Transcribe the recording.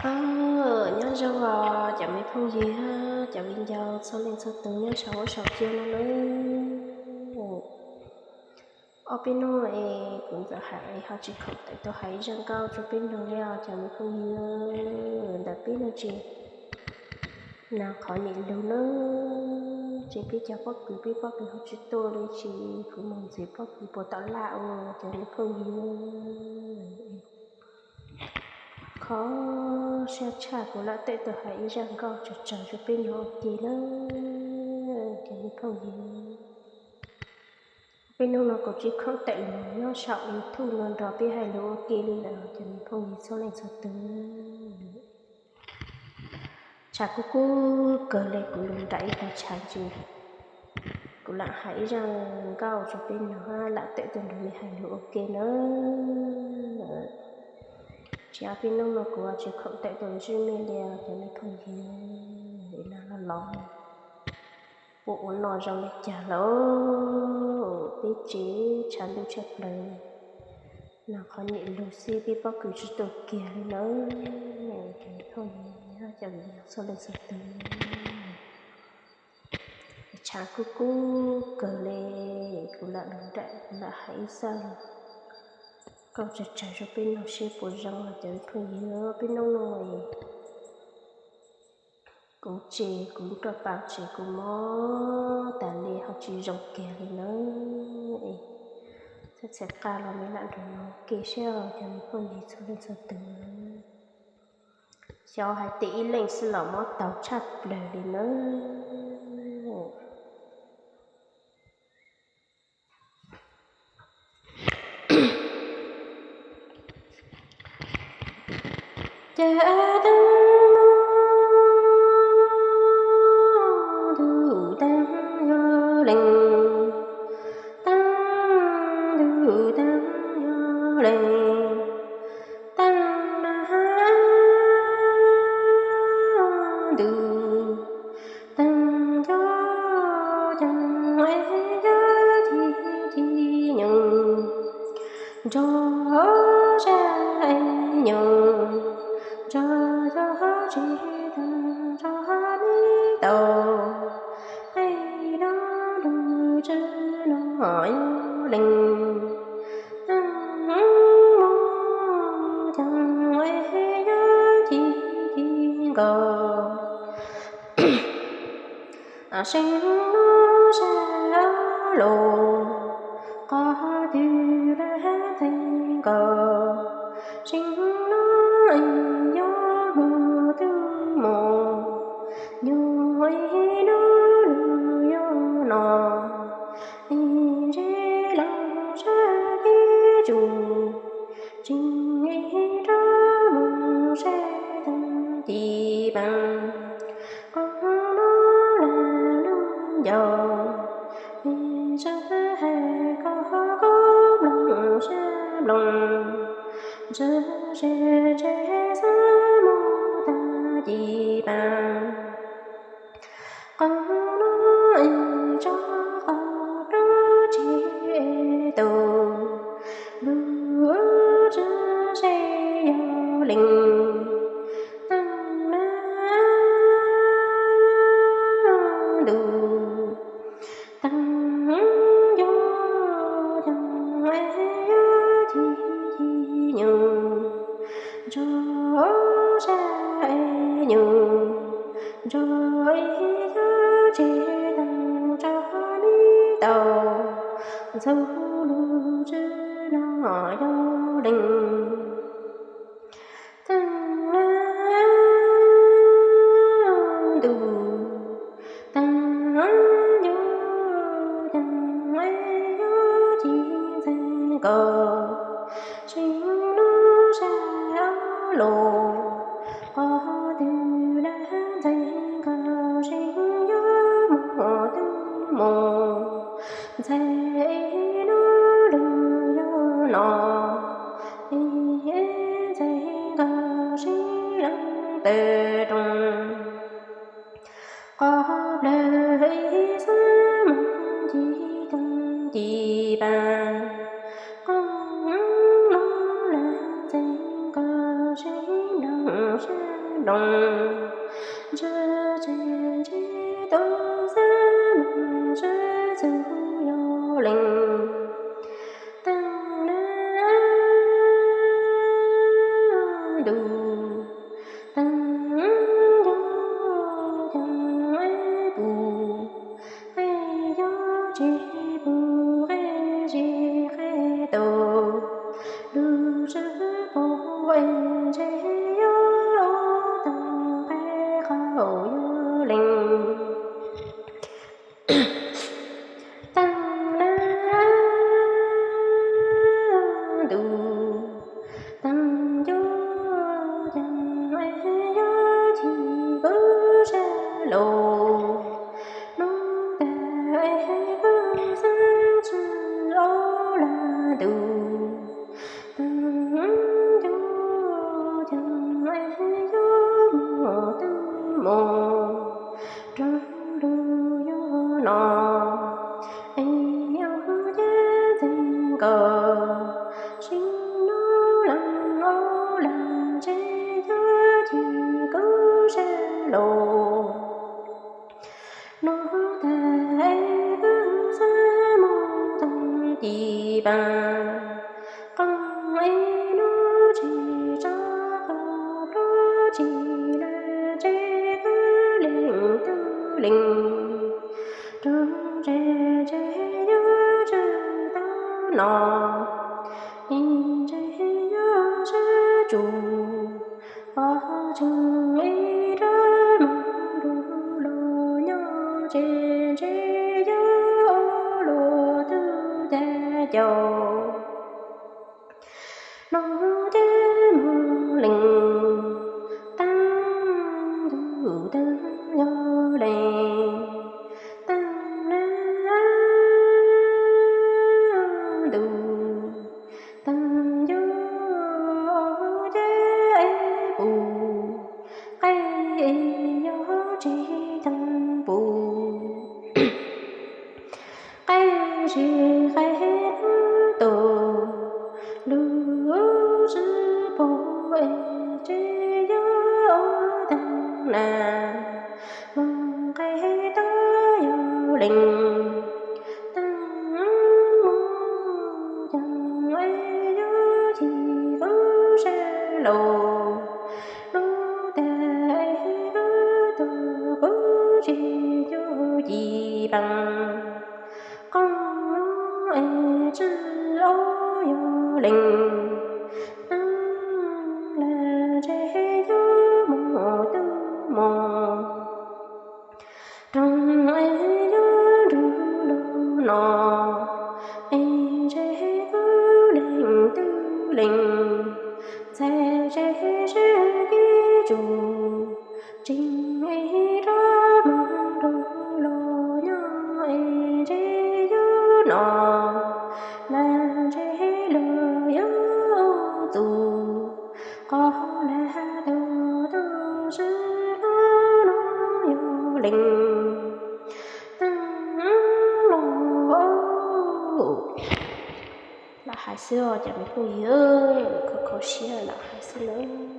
Aw, nyob zoo os cov me phooj ywg, cov viv ncaus txhua leej txhua tus nyob saum huab saum cua no nawb. Ob peb hnub es kuv ntxawm hais ho tsis khoom tawm tuaj hais ib zaj nkauj rau peb mloog li os cov me phooj ywg. Ntawm peb no ces nag qhov nyem lug nawb, ces peb cov pob kws peb pob kws ho tsis tuaj li, ces kuv mus ntxiv pob kws puas tom laj ua cov me phooj ywg. Qhov siab tshaj kuv lam tawm tuaj hais ib zaj nkauj tsawg tsawg rau peb mloog ua ke nawb cov me phooj ywg. Peb hnub no kuv tsis khoom tawm los nyob saum YouTube no nrog peb hais lus ua ke li lawm cov me phooj ywg txhua leej txhua tus. Tshav kub kub kawg li, kuv lug nram ib qho tshav ntsis, kuv lam hais ib zaj nkauj rau peb mloog, lam tawm tuaj nrog nej hais lus ua ke nawb. Tsis ob peb hnub no kuv tsis khoom tawm tuaj ntsib nej li cov me phooj ywg, nag los los puas ua noj zoo li cas lawm, peb tsev tshav ntuj tshaj plaws li. Nag qhov nyem lug xwb peb pob kws tsis tuaj kiag li nawb cov me phooj ywg, cov viv ncaus txhua leej txhua tus. Tshav kub kub kawg li, kuv lam lug nram kuv lam hais ib zaj nkauj tsawg tsawg rau peb mloog seb puas zoo os cov me phooj ywg. Peb hnub no kuv tsev kuv roj pas tsev kuv mob tas li ho tsis zoo kiag li nawb. Txhaj txhais qas los nej lam nrog mloog ua ke seb os cov me phooj ywg txhua leej txhua tus. Xyov hais tias ib leeg xwb los mob tau tshaj plaws li nawb. Cas teeb mob ntuj teeb yog leej, teeb ntuj teeb yog leej, teeb nag ntuj teeb nco ceeb es yog ci ci nyoog nrog zaj es nyoog nrog yog tsis teeb nrog me tau es nag ntuj tsw no yog leej, teeb mob ceeb es yog ci ci nkaus. Seem no sab los qhov twg lawv ntxhais nkaus, seem no yog hmo twb mus, nyuag ib hnub lug yuav no, ib ntsis los sab kev tsuj, tsis ib rov mus sab teeb ci pam. Qoob no lam lug ncaus, ib zaj hais koj koj nplooj sab nplooj, ntsuag ze ntshe xab mus tag ci pam. Qoob no ib tsob qoob roob tsis tu, lub tswv ze yog leej, teeb nag ntuj teeb nco ceeb es yog ci ci nyoog nrog zaj es nyoog nrog ib yog tsis teeb nrog me tau, ntxuag lub tswv no yog leej, teeb nag ntuj teeb nco ceeb es yog ci ntxhais nkaus, seem no sab los qhov twg lawv ntxhais nkaus, seem yog hmo twb mus, ntxhais no lug yuav no, ib ntxhais nkaus sib leej tawm rooj. Qhov plawg ib xab moog ci teeb ci pam, qoob no lawv ntxhais nkaus sib leej sab nroog, ntswg tsev ntsib tub xab moos, ntswg txug yog leej taag na ntuj, taag yog caag pum, qe yog tsis pum, qe tsis qe tau, lug tswb pum, qe tsis yog taag, qe qaum yog leej taag na ntuj, taag yog caag, qe yog ci kuv sab laug, nub tag qe kuv xaab tswb ob lag ntuj, taag yog caag, qe yog moog tub moog, raug lug yog no, es ob cag ntxeeg nkaus, sib nub leej ob lag, ntshe yog ci kuv sab laug, nub tag es kuv xaab moog toog ci paag, qoom es nub tsis tso, qaug pluab tsis lawm, ntshe kuv leej tub leej, raug ntseg ntshe yog tswb tau no, es ntshe yog sab tsum, qhov tseeb es rov moog lug los nyob, ntshe ntshe yog luag tug tag caum, nub tag moog leej taag ntuj, taag yog leej taag na ntuj, taag yog cag pum, qe yog tsis taag pum, qe tsis qe tau, lug tswb pum, es tsis yog taag na, moog qe tau yog leej taag moog, caag qe yog ci kuv sab laug, nub tag es kuv tug kuv tsis cuag ci paag, qoom es tswb ob yog leej taag, lag ntshe yog moog tub moog, raug es yog nrug lug no, es ntshe kuv leej tub leej, ntxhais ntshe sib kib tsum, tseem es rov moog nrug lug nyob, es ntshe yog no, lag ntshe lug yog txug, qhov lag tau tug tswb no, nub yog leej taag los. Lam hais xwb os cov me phooj ywg, kho kho siab lam hais xwb na.